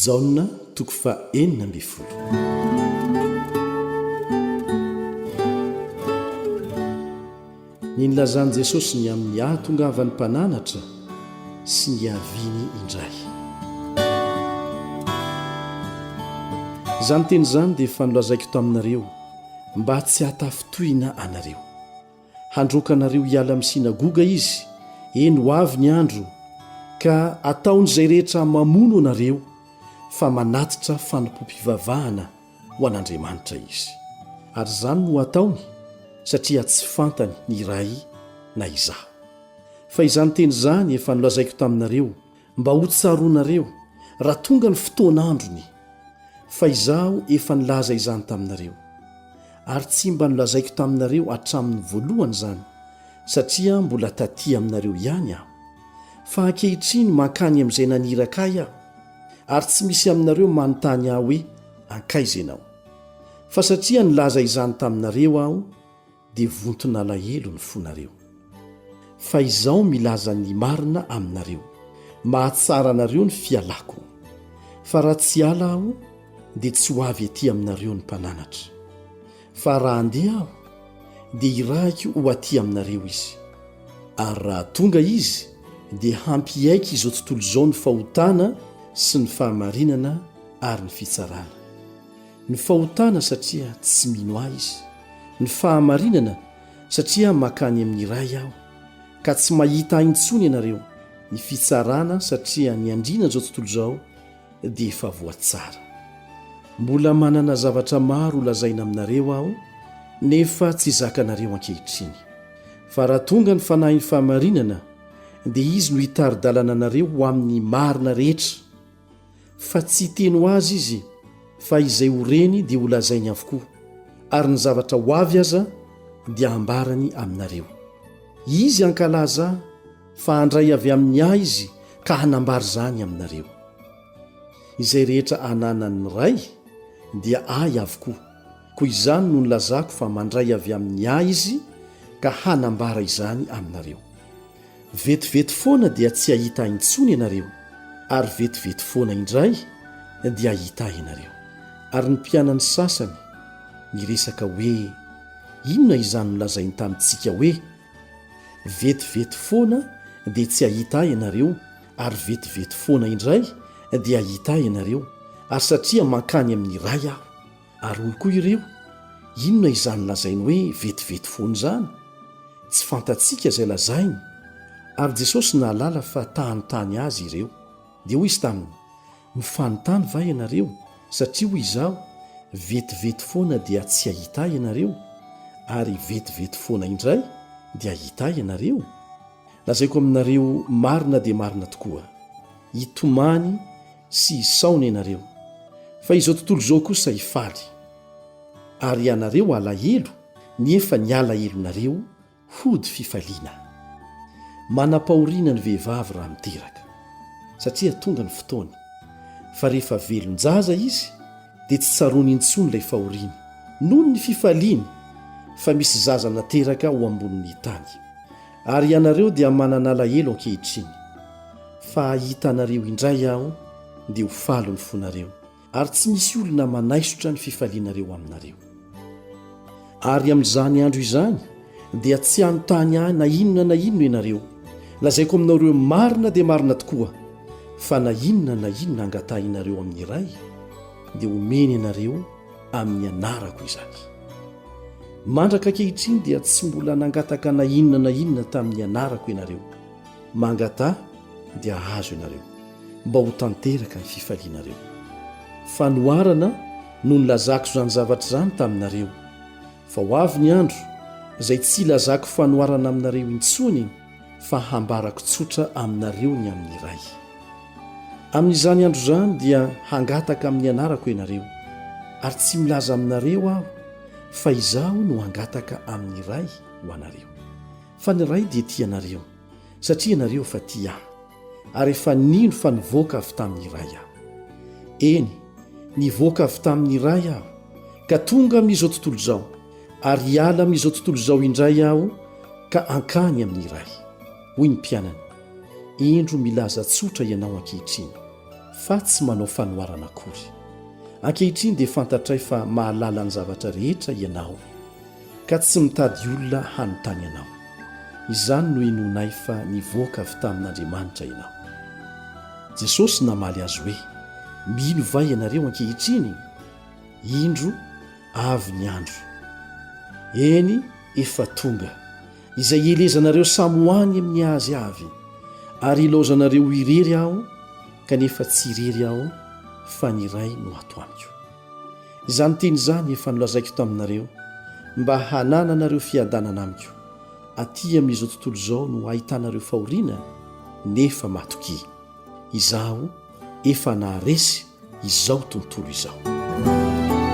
Jaona toko faha 16. Ny nilazan'i Jesosy ny amin'ny hahatongavan'ny Mpananatra sy ny hiaviany indray. Izany teny izany dia efa nolazaiko taminareo mba tsy hahatafintohina anareo. Handroaka anareo hiala amin'ny synagoga izy, eny, ho avy ny andro, ka hataon'izay rehetra mamono anareo fa manatitra fanompoam-pivavahana ho an'Andriamanitra izy. Ary izany no hataony, satria tsy fantany ny Ray na Izaho. Fa izany teny izany efa nolazaiko taminareo, mba hotsaroanareo, raha tonga ny fotoan'androny. Fa Izaho efa nilaza izany taminareo. Ary tsy mba nolazaiko taminareo hatramin'ny voalohany izany, satria mbola tatỳ aminareo ihany Aho. Fa ankehitriny mankany amin'izay naniraka Ahy Aho, ary tsy misy aminareo manontany Ahy hoe, Hankaiza ianao? Fa satria nilaza izany taminareo Aho, dia vonton'alahelo ny fonareo. Fa izaho milaza ny marina aminareo, mahatsara anareo ny fialako. Fa raha tsy hiala aho, dia tsy ho avy ety aminareo ny Mpananatra. Fa raha handeha aho, dia hirahiko ho aty aminareo izy. Ary raha tonga izy, dia hampiaiky izao tontolo izao ny fahotana sy ny fahamarinana ary ny fitsarana. Ny fahotana satria tsy mino ahy izy, ny fahamarinana satria makany amin'ny Ray aho, ka tsy mahita ahy intsony ianareo, ny fitsarana satria ny andriana izao tontolo izao dia efa voatsara. Mbola manana zavatra maro holazaina aminareo aho, nefa tsy zakanareo ankehitriny. Fa raha tonga ny Fanahin'ny fahamarinana, dia Izy no hitari-dalana anareo ho amin'ny marina rehetra, Fa tsy hiteny ho azy izy, fa izay ho reny dia holazainy avokoa, ary ny zavatra ho avy aza dia hambarany aminareo. Izy hankalaza Ahy, fa handray avy amin'ny Ahy izy ka hanambara izany aminareo. Izay rehetra ananan'ny Ray dia Ahy avokoa, koa izany no nilazako fa mandray avy amin'ny Ahy izy ka hanambara izany aminareo. Vetivety foana dia tsy hahita ahy intsony ianareo, ary vetivety foana indray dia hahita ahy ianareo. Ary ny mpianany sasany niresaka hoe, Inona izany nolazainy tamintsika hoe, 'Vetivety foana dia tsy hahita ahy ianareo, ary vetivety foana indray dia hahita ahy ianareo, ary satria mankany amin'ny Ray aho'? Ary hoy koa ireo, Inona izany lazainy hoe vetivety foana izany? Tsy fantatsika izay lazainy. Ary Jesosy nahalala fa ta-hanontany Azy ireo. Dia hoy Izy taminy, Mifanontany va ianareo, satria hoy Izaho, Vetivety foana dia tsy hahita Ahy ianareo, ary vetivety foana indray dia hahita Ahy ianareo? Lazaiko aminareo marina dia marina tokoa, hitomany sy hisaona ianareo, fa izao tontolo izao kosa hifaly, ary ianareo halahelo, nefa ny alahelonareo hody fifaliana. Manam-pahoriana ny vehivavy raha miteraka, satria tonga ny fotoany, fa rehefa velon-jaza izy dia tsy tsaroany intsony ilay fahoriany, noho ny fifaliany fa misy zaza nateraka ho ambonin'ny tany. Ary ianareo dia manana alahelo ankehitriny. Fa hahita anareo indray aho, dia ho faly ny fonareo, ary tsy misy olona manaisotra ny fifalianareo aminareo. Ary amin'izany andro izany dia tsy hanontany ahy na inona na inona ianareo. Lazaiko aminareo marina dia marina tokoa, fa na inona na inona angatahinareo amin'ny Ray, dia homeny anareo amin'ny anarako izany. Mandraka ankehitriny dia tsy mbola nangataka na inona na inona tamin'ny anarako ianareo. Mangataha dia hahazo ianareo, mba ho tanteraka ny fifalianareo. Fanoharana no nilazako izany zavatra izany taminareo, fa ho avy ny andro izay tsy hilazako fanoharana aminareo intsony, fa hambarako tsotra aminareo ny amin'ny Ray. Amin'izany andro izany dia hangataka amin'ny anarako ianareo, ary tsy milaza aminareo Aho fa Izaho no hangataka amin'ny Ray ho anareo. Fa ny Ray dia tia anareo, satria ianareo efa tia Ahy, ary efa nino fa nivoaka avy tamin'ny Ray Aho. Eny, nivoaka avy tamin'ny Ray Aho, ka tonga amin'izao tontolo izao, ary hiala amin'izao tontolo izao indray Aho ka hankany amin'ny Ray. Hoy ny mpianany, Indro milaza tsotra ianao ankehitriny, fa tsy manao fanoharana akory. Ankehitriny dia fantatray fa mahalala ny zavatra rehetra Ianao, ka tsy mitady olona hanontany Anao. Izany no inoanay fa nivoaka avy tamin'Andriamanitra Ianao. Jesosy namaly azy hoe, Mino va ianareo ankehitriny? Indro, avy ny andro. Eny, efa tonga, izay hielezanareo samy ho any amin'ny azy avy, ary hilaozanareo ho irery Aho, kanefa tsy irery Aho, fa ny Ray no ato amiko. Izany teny izany efa nolazaiko taminareo, mba hanananareo fiadanana amiko. Aty amin'izao tontolo izao no hahitanareo fahoriana, nefa matokia. Izaho efa naharesy izao tontolo izao.